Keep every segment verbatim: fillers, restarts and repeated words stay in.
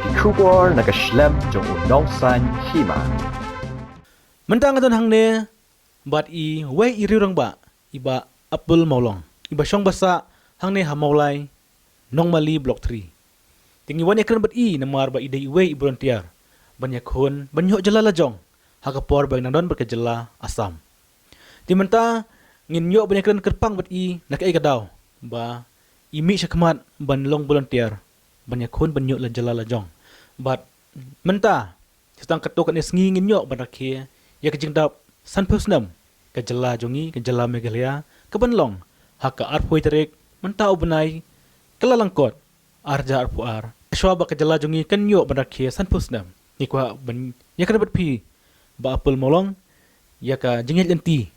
Ki khubor na ka shlem jong u Nongsaiñ Hima. Mynta nga don hangne bad i wei i riewrangbah, i Bah Apple Mawlong, i ba shong ba sah hangne ha Mawlai, Nongmali Block three. Te ngi wan ïakren bad i namar ba i dei i wei i volunteer ban ïakhun ban ïoh jylla lajong ha ka por ba i nang don bad ka jylla Assam. Te mynta ngin ïoh ban ïakren kyrpang bad i na kaei ka daw ba i mih shakhmat ban long volunteer ban ïakhun ban ïoh la jylla lajong. Bad mynta, sa tang katto katne sngi ngin ïoh ban rakhe ïa ka jingdap sanphew snem ka jylla jong ngi, ka jylla Meghalaya, ka ban long ha ka arphew tarik mynta u bnai Kyllalyngkot, ar hajar arphew ar, shuwa ba ka jylla jong ngi kan ïoh ban rakhe sanphew snem. Ngi kwah ban ïakren bad phi, Bah Apple Mawlong, ïa ka jingïaid lynti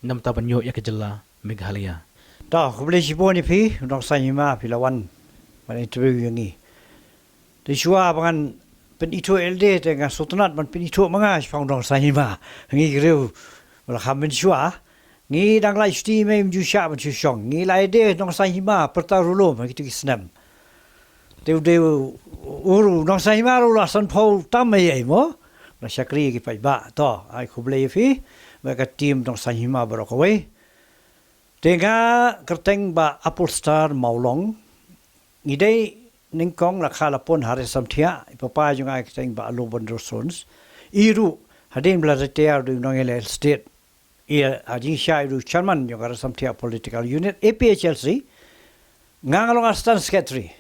namar ban ïoh ïa ka jylla Meghalaya. To, khublei shibun ïa phi, u Nongsaiñ Hima, phi la wan ban interview ïa ngi. Te shuwa ba ngan pynithuh ïalade, te nga sngewtynnat ban pynithuh ma nga shaphang u Nongsaiñ Hima. Ngi ki riew ba la kham mynshuwa. Ngi dang lait shuti, mei mynjur shah ban shu shong. Ngi la ïadei Nongsaiñ Hima pyrta ruh lum ha kito ki snem. Te u dei u, u ruh Nongsaiñ Hima ruh la sanphew tam ei ei mo. La shakri ki paidbah. To, ai khublei ïa phi bad ka team Nongsaiñ Hima baroh kawei. Te nga kyrteng Bah Apple Star Mawlong. Ngi dei nyngkong la kha la pun ha Ri Samthiah, i papa jong nga kyrteng Bah Alobandur Sones. I ruh hadien ba la retire u dei u nongïaleh state. I ha jingshisha i dei u chairman jong ka Ri Samthiah Political Unit, A P H L C. Nga nga long assistant secretary.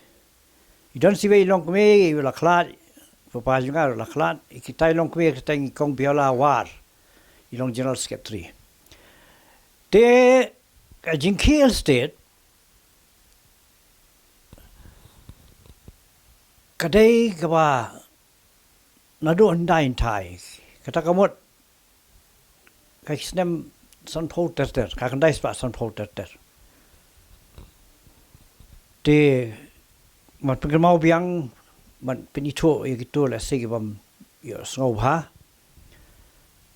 I don sa iwei i longkmie, i la khlad, papa jong nga la khlad, i kita i longkmie kyrteng i Kong Biola War, i long general secretary. Te ka jingkhih state ka dei kaba naduh hyndai hynthai, kata ka mut ka snem sanphew ter ter, ka khyndai spah sanphew ter ter. Te ngan pynkynmaw biang, ngan pynithuh ïa kito lehse ki bym ïohsngew bha.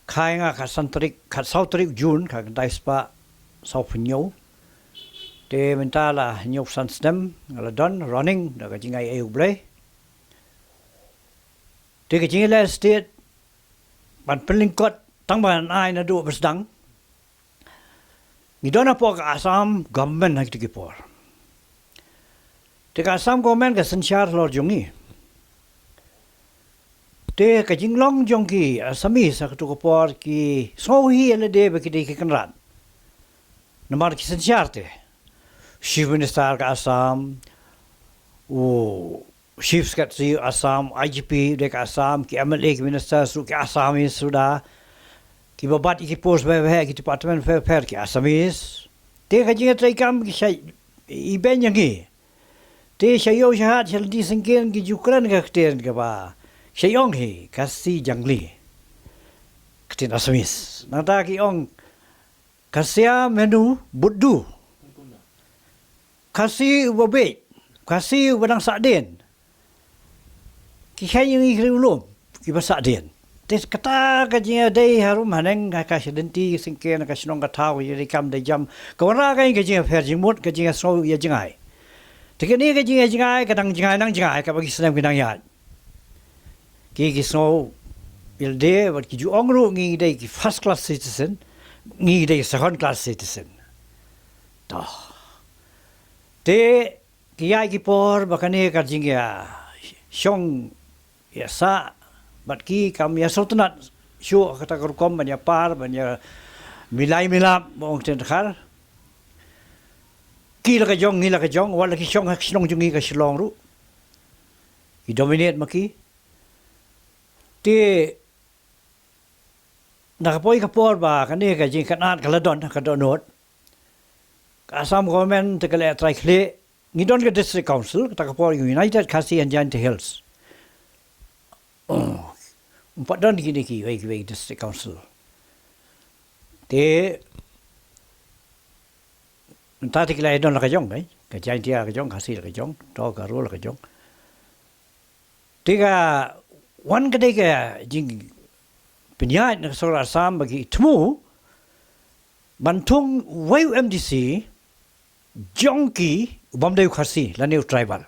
Kha ïa nga ka san tarik, ka saw tarik June, ka khyndai spah sawphew hynñiew. Te mynta la hynñiew san snem nga la don, running da ka jingai ei U Blei. Te ka jingïaleh state ban pynlyngkot tang ban ai naduh ba sdang. Ngi don hapoh ka Assam government ha kito ki por. Te ka Assam government ka synshar halor jong ngi. Te ka jinglong jong ki Assamese ha kato ka por ki sngew hi ïalade ba ki dei ki kynrad. Namar ki synshar te. Chief Minister ka Assam, u Chief Secretary Assam, I G P dei ka Assam, ki M L A, ki minister ruh ki Assamese suda, kiba bat ïa ki post bapher bapher, ki department bapher bapher ki Assamese. Te ka jingïatreilang kam ki shait ibeiñ ïa ngi. Te sha ïew sha hat sha lynti syngkien ki ju kren ka ktien kaba shait ong hi Khasi Jangli. Ktien Assamese. Nangta ki ong Khasia Menu Buddu. Khasi uba bieit, Khasi uba dang sahdien. Ki kheiñ ïa ngi ki riewlum kiba sahdien. Te kata ka jingïadei harum haneng ha ka sha lynti syngkien, ka shnong ka thaw, ïa dei kam dei jam. Ka wanrah ka jingïapher jingmut, ka jingïasngew ïa jngai. Te kane ka jingïajngai ka dang jngai nang jngai kaba ki snem ki nang ïaid. Ki ki sngew ïalade bad ki ju ong ruh ngi dei ki first class citizen, ngi dei second class citizen. To. Te ki ïaid ki por ba kane ka jingïashong ïasah bad ki kam ïasngewtynnat shuh kata ka rukom ban ïapar ban ïamilai milap ba ong ktien Dkhar. Ki la ka jong, ngi la ka jong, wat la ki shong ha ka shnong jong ngi ka Shillong ruh. Ki dominate ma ki. Te na ka poi ka por ba kane ka jingkynad ka la don, ka dohnud. Ka Assam government te ka la trai khlieh, ngi don ka District Council, kata ka por United Khasi and Jaintia Hills. Oh, ym pat don kine kiwei kiwei District Council. Te mynta te ki la don la ka jong, eh? Ka Jaintia la ka jong, Khasi la ka jong, to Garo la ka jong. Te ka wan ka dei ka jingpynïaid na ka sorkar Assam ba ki thmu ban thung uwei u M D C jong ki u bym dei u Khasi lane u tribal.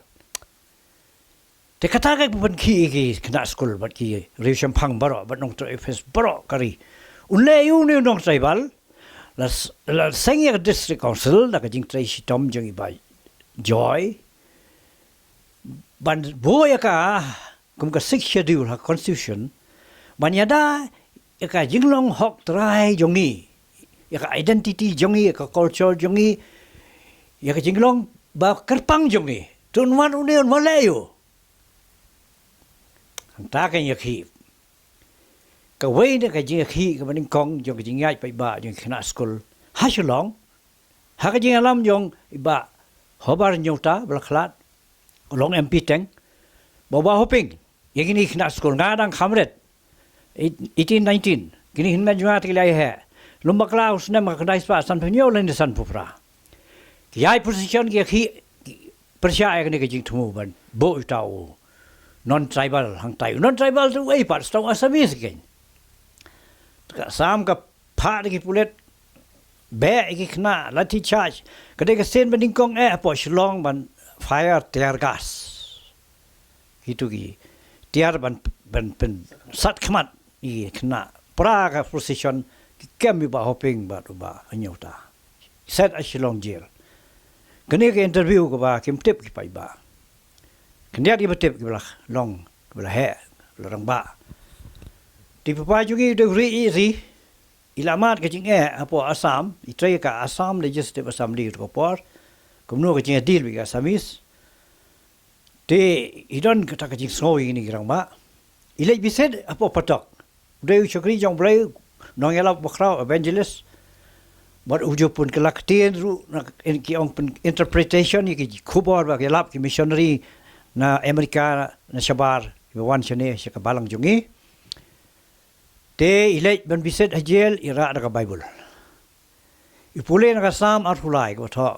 Te kata ka pynkhih ïa ki khynnah skul bad ki riew shemphang baroh bad nongtrei office baroh ka ri. Un leh ïa une u nongtribal, la s-, la seng ïa ka District Council da ka jingtrei shitom jong i Bah Joy ban buh ïa ka kum ka Sixth Schedule ha Constitution, ban ïada ïa ka jinglong hok trai jong ngi, ïa ka identity jong ngi, ïa ka culture jong ngi, ïa ka jinglong ba kyrpang jong ngi. Te un wan une un wan leh ïa u. Hangta ka jingïakhih, kawei na ka jingïakhih kaba nyngkong jong ka jingïaid paidbah jong ki khynnah skul ha Shillong, ha ka jingïalam jong i Bah Hober Nyota ba la khlad, u long M P teng, ba u Bah Hoping, ïa kine ki khynnah skul, nga dang kham rit, eighteen nineteen, kine ki hynmen jong nga te ki la ïa heh. Lum bakla u snem ka khyndai spah sanphew hynñiew lane sanphew phra. Ki ïaid position ki ïakhih, ki pyrshah ïa kane ka jingthmu ban buh ïa uta u non-tribal hangtai. U non-tribal te uei pat, sa uta u Assamese keiñ. Te ka Assam ka phah da ki pulit, beh ïa ki khynnah, lathi charge. Ka dei ka sien ba nyngkong eh hapoh Shillong ban fire tear gas. Kito ki tiar ban, ban pynsat khmat ïa ki khynnah. Pra ka position, ki kem ïa u Bah Hoping bad u Bah Nyota. Set ha Shillong Jail. Kane ka interview kaba kim tip ki paidbah. Khyndiat kiba tip kiba la long, kiba la heh, la rangbah. Te i papa jong ngi u dei u rieh ïeid ri, i la mad ka jingeh hapoh Assam, i trei ka Assam Legislative Assembly kato ka por, kumno ka jingïadeal bad ki Assamese. Te i don kata ka jingsngew ïa kine ki rangbah. I leit bishar hapoh Patok. U dei u shakri jong U Blei, nongïalap bakhraw, evangelist. Bad u ju pynkylla ktien ruh, na, in, ki ong pyn interpretation ïa ki khubor ba ki ïalap ki missionary na America, na shabar, kiba wan shane sha ka balang jong ngi. Te i leit ban bishar ha jail, i rah da ka Baibl. I pule na ka Salm arphew lai, kaba thoh,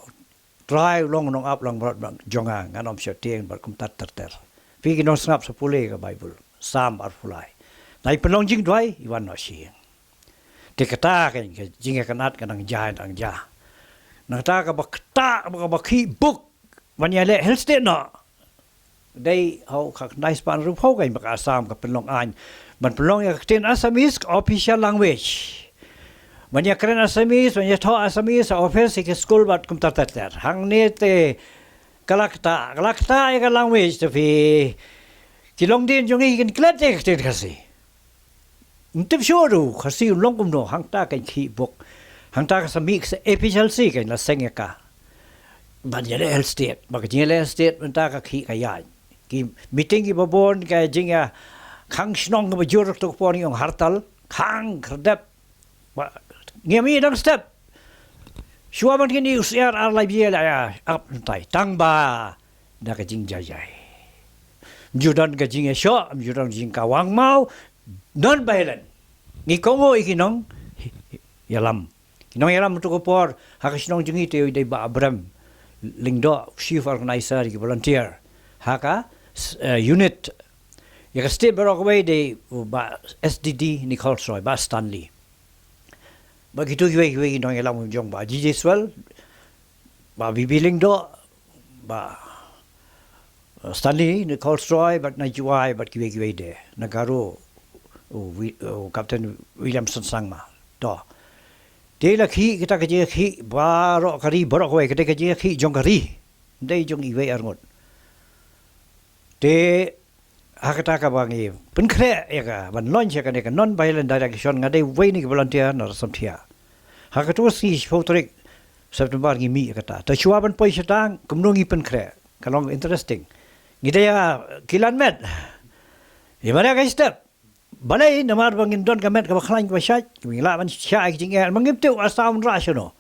Trai u long u nongap langbrot jong nga, ngan ym sheptieng bad kumta ter ter. Phi ki nongsngap, sa pule ka Baibl, Salm arphew lai. Nai pynlong jingduwai, i wan noh sha ïing. Te kata ka jingïakynad ka nang jia, nang jia. Nangta kaba ktah, kaba khih buk ban ïaleh Hill State noh. Dei ha u khyndai spah hynriewphew keiñ ba ka Assam ka pynlong aiñ ban pynlong ïa ka ktien Assamese ka official language. Ban ïakren Assamese, ban ïathoh Assamese ha office, ha ki skul bad kumta ter ter. Hangne te ka la ktah, ka la ktah ïa ka language, te phi, ki longdien jong ngi kin klet ïa ka ktien Khasi. Ym tip shuh ruh Khasi un long kumno, hangta ka khih buk. Hangta ka sa mih ka sa A P H L C ka la seng ïa ka. Ban ïaleh Hill State, ba ka jingïaleh Hill State mynta ka khih ka ïaid. Ki meeting kiba bun, ka jingïakhang shnong kaba jur, kato ka por ngi ong hartal, khang khyrdep. Ba, ngim ïoh dang step. Shuwa ban kine u syiar ar lai baje la ïa ap hangtai. Tang ba da ka jingjai jai. Ym ju don ka jingïashoh, ym ju don ka jingkawang maw, non-violent. Ngi kohnguh ïa ki nongïalam. Ki nongïalam kato ka por, ha ka shnong jong ngi te u dei Bah Abraham Lyngdoh, chief organizer, ïa ki volunteer. Ha ka, eh, unit. Ïa ka state baroh kawei dei u Bah S D D Nichols Roy, Bah Stanley. Bad kito kiwei kiwei ki nongïalam jong Bah G J Swell, Bah B B Lyngdoh, Bah, uh, Stanley Nichols Roy, bad na Jowai, bad kiwei kiwei de. Na Garo, u Wi-, u Captain Williamson Sangma. To. Te la khih kita ka jingkhih baroh ka ri, baroh kawei, ka dei ka jingkhih jong ka ri. Ym dei jong iwei arngut. Te ha kata kaba ngi pynkhreh ïa ka ban launch ïa kane ka non-violent direction, nga dei uwei na ki volunteer na Rasamthiah. Ha kato ka sngi shiphew tarik September ngi mih ïa kata. Te shuwa ban poi shata, kumno ngi pynkhreh? Ka long interesting. Ngi dei ïa ki lanmet. Ïa mane ka step. Balei? Namar ba ngin don ka met kaba khlaiñ kaba shait, ngi lah ban shah ïa ki jingeh, ma ngim tip u Assam un rah shano.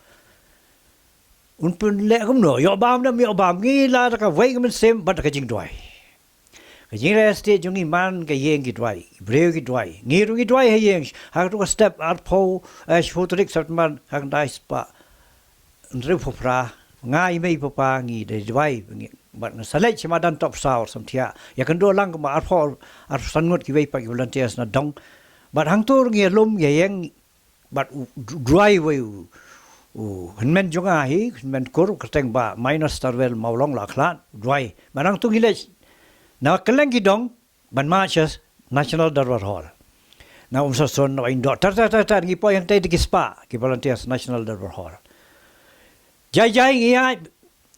Un pynleh kumno, ïoh bam ne ym ïoh bam, ngi la da kawei ka mynsiem bad da ka jingduwai. Ka jingïaleh state jong ngi man ka ïing ki duwai, ki briew ki duwai. Ngi ruh ngi duwai ha ïing, ha kato ka step arphew, eh, shiphew tarik September, ha ka khyndai spah hynriewphew phra, nga, i mei i papa ngi dei duwai, ngi, bad nga sa leit sha madan Topsaw Rasamthiah. Ïakynduh lang kumba arphew, arphew san ngut kiwei pat ki volunteers na dong. Bad hangto ruh ngi ïalum ïa ïeng, bad u, du-, duwai wei u, u hynmen jong nga hi, hynmen kur, kyrteng Bah Minor Starwell Mawlong la khlad, duwai. Bad hangto ngi leit Na kylleng ki dong ban march sha National Durbar Hall. Na Umsawson, na Wahindok, tar tar tar tar, ngi poi hangtei da ki spah ki volunteers National Durbar Hall. Jai jai ngi ïaid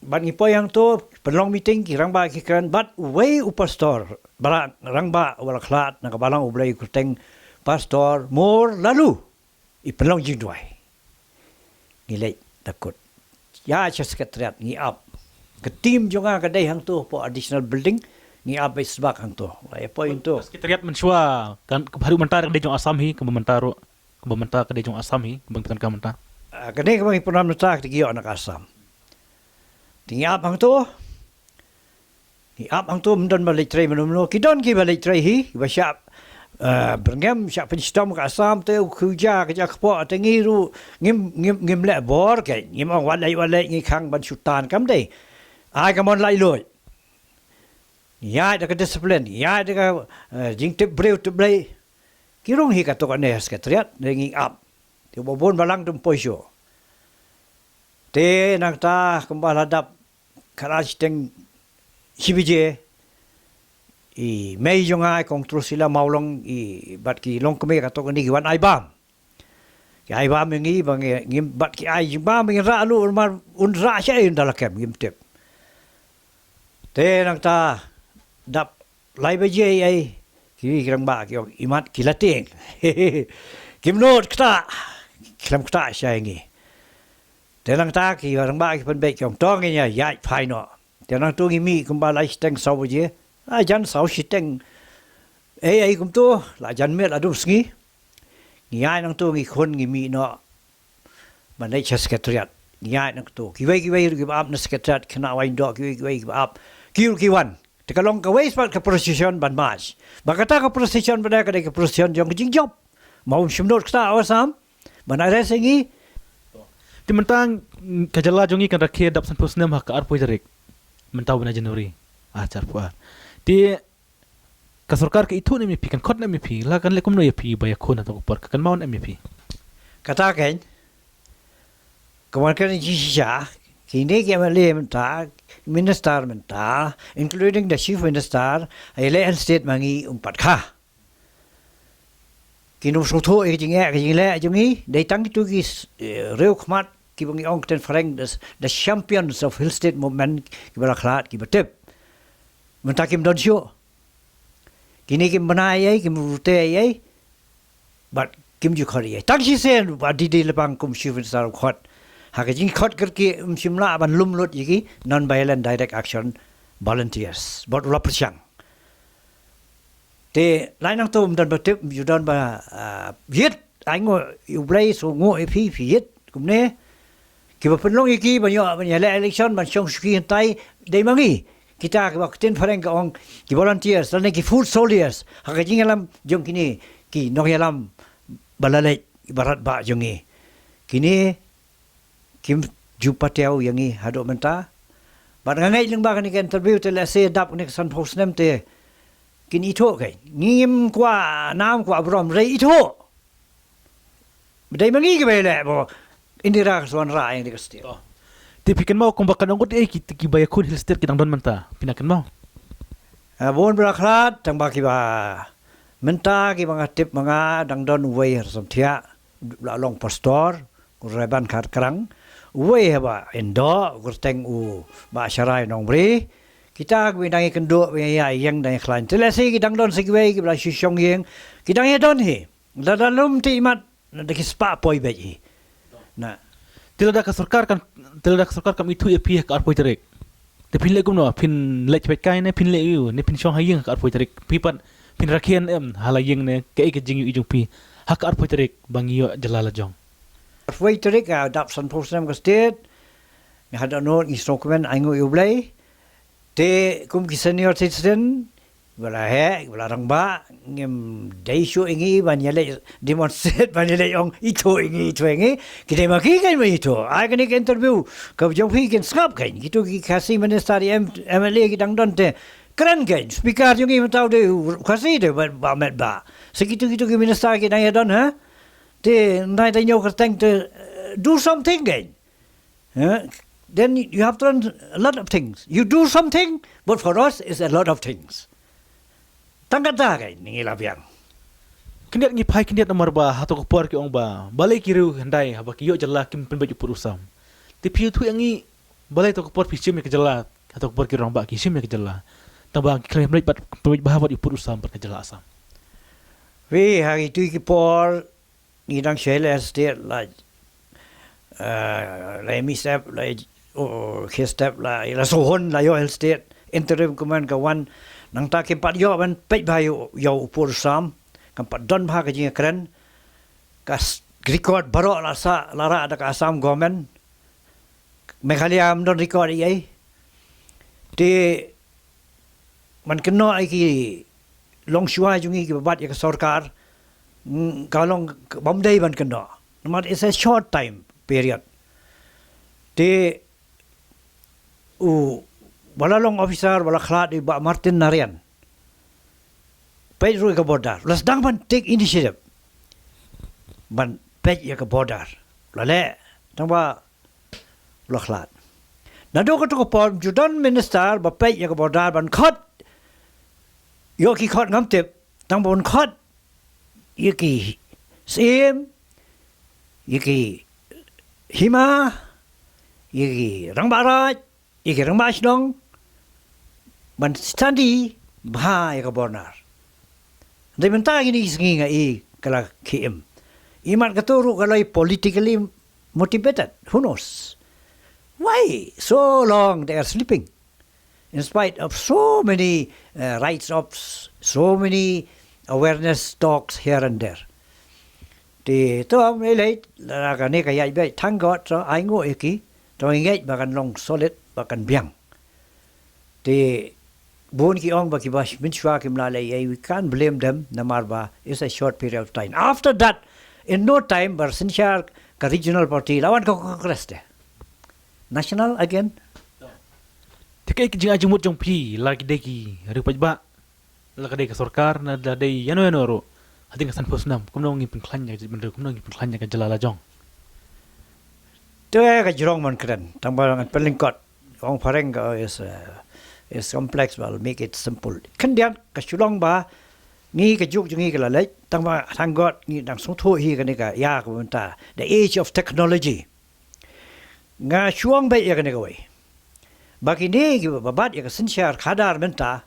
bad ngi poi hangto, pynlong meeting, ki rangbah ki kren, bad uwei u pastor, ba la rangbah, ba la khlad na ka Balang U Blei, u kyrteng Pastor Mor Lalu, i pynlong jingduwai. Ngi leit da kut, ïaid sha Secretariat, ngi ap. Ka team jong nga ka dei hangto hapoh additional building, ngi ap beit sbak hangto. Ïa poi hangto. Secretariat mynshuwa kan, haduh mynta ka dei jong Assam hi, kaba mynta ruh, kaba mynta ka dei jong Assam hi, kaba ngi pyndonkam mynta. Ah, ka dei kaba ngi pyndonkam mynta, ka dei ki ïoh na ka Assam. Te ngi ap hangto. Ngi ap hangto, ym don ba leit trei mano mano. Ki don kiba leit trei hi, kiba shah, eh, byrngem, shah pynshitom ka Assam, te u khuja ka ja kpoh, te ngi ruh ngim, ngim, ngim leh bor, ke ngim ong wat leit, wat leit, ngi khang ban shu tan, kam dei. Ai ka mon laitluid. Ïaid da ka discipline, ïaid da ka, eh, jingtip briew tip Blei. Ki rung hi katto katne ha Secretariat, ne ngi ap. Te ba bun balang ym poi shuh. Te nangta kumba la dap khatar shiteng shi baje, i mei jong nga, i Kong Trusila Mawlong, i bad ki longkmie katto katne ki wan ai bam. Ki ai bam ïa ngi, ba ngi, ngim, bad ki ai jingbam ba ngin rah lut, namar un rah shaei, un da la kem, ngim tip. Te nangta dap lai baje ei ei, ki, ki rangbah ki ong, imat ki la tieng. Kim nud ktah, khlem ktah sha ïa ngi. Te nangta ki rangbah ki pynbeit, ki ong, to ngin ïa ïaid phai noh. Te nangto ngi mih kumba lai shiteng saw baje. Ah, jan saw shiteng ei ei kumto, la jan miet la dum sngi. Ngi ïaid nangto, ngi khun, ngi mih noh ban leit sha Secretariat. Ngi ïaid nangto, kiwei kiwei ruh kiba ap na Secretariat, khynnah Wahindok kiwei kiwei kiba ap, ki ruh ki wan. Te ka long kawei spah ka procession ban march. Ba kata ka procession ba dei, ka dei ka procession jong ka jingjop. Ma um shym nud ktah u Assam ban arrest ïa ngi. Te mynta ka jylla jong ngi kan rakhe dap sanphew snem ha ka arphew tarik mynta u bnai January, ah, arphew ar. Te ka sorkar ka ithuh ne em ïa phi, kan khot ne em ïa phi, la kan leh kumno ïa phi ba ïakhun hato ka por, ka kynmaw ne em ïa phi? Kata keiñ, kumba kren jingshisha, kine ki M L A mynta, minister mynta, including the chief minister, ha ïaleh ha state ma ngi, um pat kha. Kin ym sngewthuh ïa ka jingeh ka jingleh jong ngi, dei tang kito ki, eh, riewkhmat kiba ngi ong ktien phareng, the, the champions of Hill State Movement, kiba la khlad, kiba tip. Mynta kim don shuh. Kine kim bna ei ei, kim rute ei ei. Bad kim ju khot ei ei. Tang shisien ba D D Lapang kum chief minister u khot. Ha ka jingkhot kyrkieh, um shym lah ban lum lut ïa ki non-violent direct action volunteers. Bad u la pyrshang. Te lai nangto ym don ba tip, ym don ba, ah, ïit. Ai nguh ïa U Blei, sngewnguh ïa phi, phi ïit kumne. Kiba pynlong ïa ki ban ïoh ban ïaleh election, ban shong shuki hangtai, dei ma ngi. Kita kiba ktien phareng ka ong ki volunteers lane ki foot soldiers ha ka jingïalam jong kine ki nongïalam ba la leit, ba radbah jong ngi. Kine kim ju patiaw ïa ngi haduh mynta. Bad nga ngeit lyngba kane ka interview te, lehse dap kane ka sanphew snem te kin ithuh, keiñ. Ngim kwah nam kwah burom, hynrei ithuh. Ba dei ma ngi kiba ïaleh, ba Indira ka sa wanrah ïa ngi ka state. Te phi kynmaw kumba kan ong, eh, ki, kiba ïakhun Hill State ki dang don mynta, phi nang kynmaw? Ah, bun ba la khlad, tang ba kiba mynta kiba nga tip ma nga, dang don uwei ha Rsamthiah, la long pastor, u Reban Kharkrang, uwei ha Bah Indo, u kyrteng u Bah Sharai Nongbri. Kita kiba dang ïakynduh, ba ïa ïeng, dang ïakhlaiñ. Te lehse ki dang don sa kiwei kiba la shu shong ïing, ki dang ïadon hi. Lada lum te imat, na da ki spah poi beit hi. Na. Te lada ka sorkar kan, te lada ka sorkar kam ithuh ïa phi ha ka arphew tarik, te phin leh kumno? Phin leit peit kai ne phin leit ïew, ne phin shong ha ïing ha ka arphew tarik? Phi pat phin rakhe ne em ha la ïing, ne kaei ka jingïohi jong phi ha ka arphew tarik ba ngi ïoh jylla la jong? Arphew tarik, ah, dap sanphew snem ka state. Nga haduh nud ngi sngewkmen, ai nguh ïa U Blei. Te kum ki senior citizen, ba la heh, ba la rangbah, ngim dei shuh ïa ngi ban ïaleh demonstrate, ban ïaleh ong ithuh ïa ngi, ithuh ïa ngi. Ki dei ma ki keiñ ban ithuh. Ai kane ka interview ka jong phi kin sngap keiñ. Kito ki Khasi minister, M-, M L A ki dang don te kren keiñ. Speaker jong ngi mynta u dei u Khasi, dei Bah, Bah Metbah. Sa kito, kito ki minister ki dang ïadon, ha? Te nai ta ñiew kyrteng te, eh, do something keiñ. Eh, then you have to learn a lot of things. You do something, but for us, it's a lot of things. Tang kata ka ngi la biang. Khyndiat ngi phai khyndiat namar ba ha to ka por ki ong ba balei ki riew hyndai haba ki ïoh jylla kim pynbeit u pud u sam. Te phi ïathuh ïa ngi balei to ka por phi shim ïa ka jylla, ha to ka por ki rangbah ki shim ïa ka jylla. Tang ba ki khlem pynbeit bad pynbeit bha bad u pud u sam bad ka jylla Assam. Phi ha kito ki por ngi dang sha Hill State la, eh, la mih step la, oh, khie step la, la sohon la ïoh Hill State interim government ka wan, nangta kim pat ïoh ban peit bha ïa u, ïa u pud u sam, kam pat don bha ka jingkren, ka s-, record baroh la sah la rah da ka Assam government, Meghalaya ym don record ei ei. Te ban kynnoh ïa ki longshuwa jong ngi kiba bat ïa ka sorkar, mm, ka long bym dei ban kynnoh. Namar it's a short time period. Te u ba la long officer ba la khlad u Bah Martin Narayan. Peit ruh ïa ka border. La sdang ban take initiative ban peit ïa ka border. La leh, tang ba la khlad. Naduh kato ka por ym ju don minister ba peit ïa ka border ban khot ïoh ki khot ngam tip, tang ba ban khot ïa ki syiem, ïa ki hima, ïa ki rangbah raid, ïa ki rangbah shnong ban study bha ïa ka border. Hynrei mynta kine ki sngi nga i ka la khie im. I mat kato ruh ka la i politically motivated. Who knows? Why so long they are sleeping? In spite of so many, uh, rights ups, so many awareness talks here and there. Te to ym lei lei, la kane ka ïaid beit, thank God, to ai nguh ïa ki, to ngeit ba kan long solid, ba kan biang. Te bun ki ong ba kiba mynshuwa kim lah leh ei ei, we can't blame them, namar ba it's a short period of time. After that, in no time, ba synshar ka regional party la wan ka Congress te. National again. Te kaei ka jingai jingmut jong phi, la ki dei ki riew paidbah, la ka dei ka sorkar, ne la dei ïano ïano ruh hadien ka sanphew snem, kumno ngin pynkhlaiñ ïa ka jaitbynriew, kumno ngin pynkhlaiñ ïa ka jylla la jong? Te ka jrong ban kren, tang ba ngan pynlyngkot. Ong phareng ka is, uh, is complex, but I'll make it simple. Khyndiat ka shu long ba ngi ka juk jong ngi ka la leit, tang ba thank God ngi dang sngewthuh hi kane ka ïa ka mynta, the age of technology. Nga shu ong beit ïa kane kawei, ba kine kiba bat ïa ka synshar khadar mynta,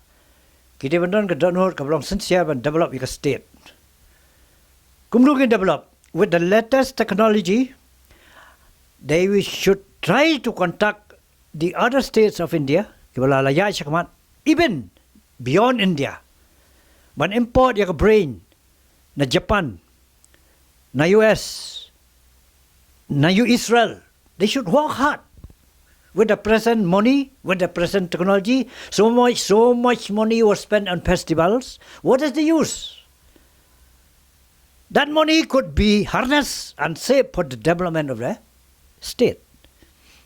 ki dei ban don ka dohnud kaba long synshar ban develop ïa ka state. Kumno kin develop? With the latest technology, they will should try to contact the other states of India, kiba la la ïaid shakhmat, even beyond India, ban import ïa ka brain na Japan, na U S, na U Israel. They should work hard with the present money, with the present technology. So much, so much money was spent on festivals. What is the use? That money could be harnessed and saved for the development of the state.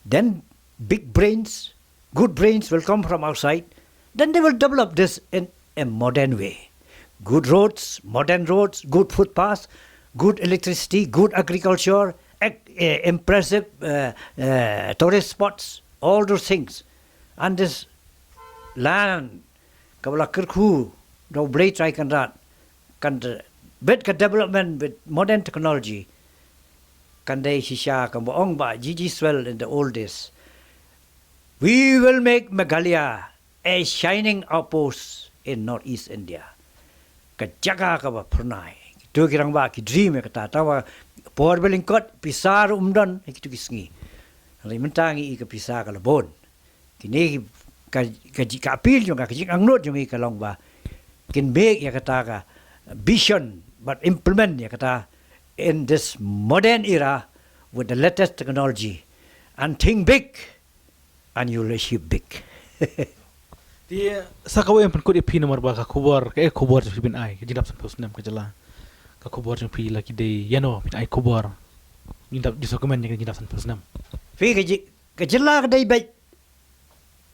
Then big brains, good brains will come from outside. Then they will develop this in a modern way. Good roads, modern roads, good footpaths, good electricity, good agriculture, ec-, eh, impressive, eh, eh, tourist spots, all those things. And this land kaba la kyrkhu da U Blei Trai Kynrad, kan de-, bit ka development with modern technology, kan dei shisha, kaba ong Bah G G Swell in the old days. We will make Meghalaya a shining outpost in Northeast India. Ka jaka kaba phyrnai. Kito ki rangbah ki dream ïa kata, tangba por ba lyngkot, pisa ruh ym don ha kito ki sngi. Hynrei mynta ngi i ka pisa ka la bun. Kine ki, ka, ka ji-, ka appeal jong nga, ka jingangnud jong ngi ka long ba kin beh ïa kata ka vision, bad implement ïa kata in this modern era with the latest technology, and think big and you'll achieve big. Te sa kawei, pynkut ïa phi namar ba ka khubor, ka, eh, khubor jong phi ban ai ka jingdap sanphew snem ka jylla. Ka khubor jong phi la ki dei ïano ban ai khubor? Jingdap, jingdocument ïa ka jingdap sanphew snem. Phi, ka ji-, ka jylla ka dei beit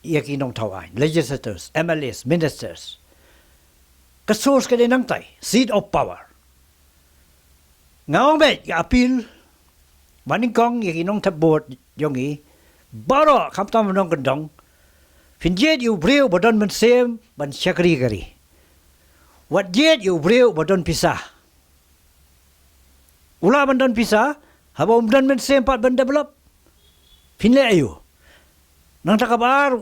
ïa ki nongthaw aiñ, legislators, M L As, ministers. Ka source ka dei nangtai, seat of power. Nga ong beit, ka appeal ba nyngkong ïa ki nongthep vote jong ngi, Baroh khamtam nongkyndong. Phin jied ïa u briew ba don mynsiem ban shakri ka ri. Wat jied ïa u briew ba don pisa. U lah ban don pisa, haba um don mynsiem pat ban develop. Phin leh aïu? Nangta kaba ar,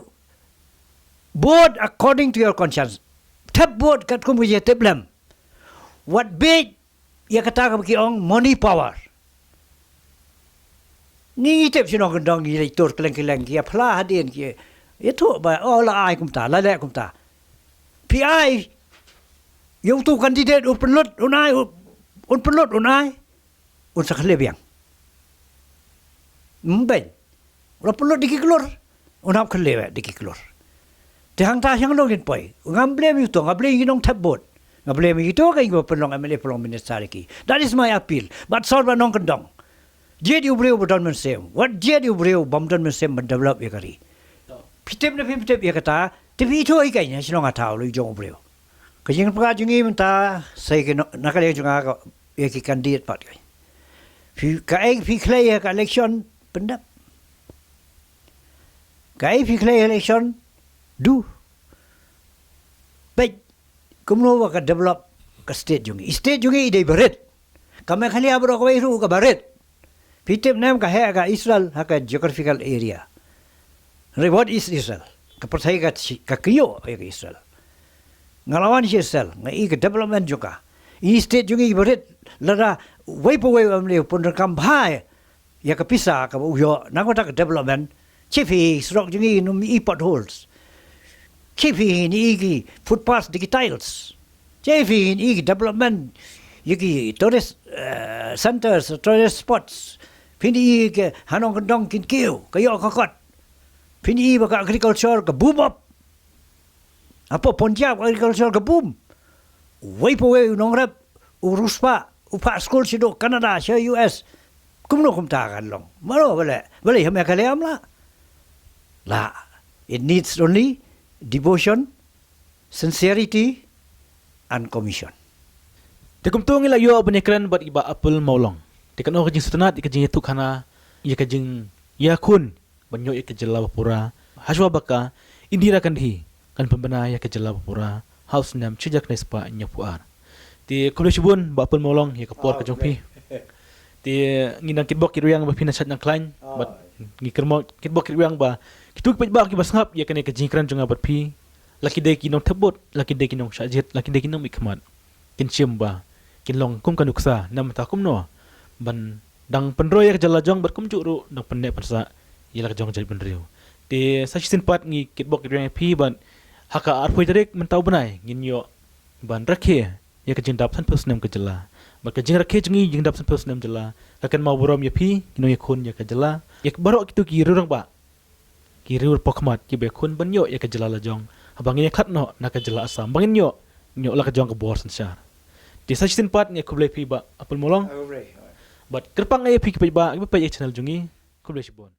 vote according to your conscience. Thep vote katkum ka jingtip lem. Wat bieit ïa kata kaba ki ong money power. Ngi ngi tip shnong kyndong ngi leit tur kylleng kylleng, ki ïa phla hadien, ki ïathuh ba, oh, la ai kumta, la leh kumta. Phi ai ïa utu u candidate un pynlut un ai, un pynlut un ai, un sa khyllem biang. Ym beiñ. U la pynlut da ki klur, un hap khyllem da ki klur. Te hangta sha ngi ngin poi. Ngam blame ïa uto, nga blame ïa ki nongthep vote. Nga blame ïa kito kiba pynlong M L A, pynlong minister ïa ki. That is my appeal. Bad sor ba nongkyndong, jied ïa u briew ba don mynsiem. Wat jied ïa u briew bym don mynsiem ban develop ïa ka ri. Phi tip ne phim tip ïa kata, te phi ithuh ïa ka, ïa shnong, ha thaw la ïoh jong u briew. Ka jingpyrkhat jong ngi mynta, sa ïa ki no-, na ka liang jong nga, ka, ïa ki candidate pat ka. Phi, kaei phi khlei ïa ka election, pyndep. Kaei phi khlei election, duh. Peit kumno ba ka develop ka state jong ngi. State jong ngi i dei barit. Ka Meghalaya baroh kawei ruh kaba rit. Phi tip ne em, ka heh ka Israel ha ka geographical area. Re, what is Israel? Ka pyrthei ka shi-, ka kyiuh ïa ka Israel. Nga la wan sha Israel, nga i ka development jong ka. I state jong ngi barit, lada wei pa wei u M L A u pyndonkam bha ïa ka pisa kaba u ïoh na kata ka development. Che phi surok jong ngi ngin i potholes? Che phi ngin i ki footpath da ki tiles? Che phi ngin i ki development ïa ki tourist, eh, centers, tourist spots? Phin i ki ha nongkyndong kin kiew, ka ïoh ka kot. Phin i ba ka agriculture ka boom up. Hapoh Punjab agriculture ka boom. Uwei pa uwei u nongrep, u riewspah, u phah skul shaduh Canada, sha U S. Kumno kumta kan long? Mano, balei, balei ha Meghalaya ym lah? Lah, it needs only devotion, sincerity and commission. Te kumta ngi la ïoh ban ïakren bad i Bah Apple Mawlong. Te kano ka jingsngewtynnat ïa ka jingïathuhkhana, ïa ka jingïakhun ban ïoh ïa ka jylla bapura. Hashwa ba ka Indira Gandhi kan pynbna ïa ka jylla bapura ha u snem shi hajar khyndai spah hynñiewphew ar. Te khublei shibun Bah Apple Mawlong ïa ka por ka jong phi. Te ngi nang kitbok kitrwiang ba phin nang shait nang khlaiñ bad ngi kyrmen kitbok kitrwiang ba kitu ki paidbah kiba sngap ïa kane ka jingkren jong nga bad phi, la ki dei ki nongthep vote, la ki dei ki nongshah jied, la ki dei ki nongmihkhmat, kin shim ba kin long kum ka nuksa namar ta kumno ban dang pynroi ïa ka jylla jong bad kumjuh ruh dang pynneh pynsah ïa la ka jong ka jaitbynriew. Te sa shisien pat ngi kitbok kitrwiang ïa phi bad ha ka arphew tarik mynta u bnai ngin ïoh ban rakhe ïa ka jingdap sanphew snem ka jylla. Bad ka jingrakhe jong ngi jingdap sanphew snem jylla ka kynmaw burom ïa phi ki nongïakhun ïa ka jylla, ïa baroh kitu ki riew rangbah, ki riew pakhmat kiba ïakhun ban ïoh ïa ka jylla la jong haba ngin ïakhlad noh na ka jylla Assam, ba ngin ïoh, ngin ïoh la ka jong ka bor synshar. Te sa shisien pat ngi khublei phi Bah Apple Mawlong. Bad kyrpang ïa phi ki paidbah kiba peit ïa ka channel jong ngi. Khublei shibun.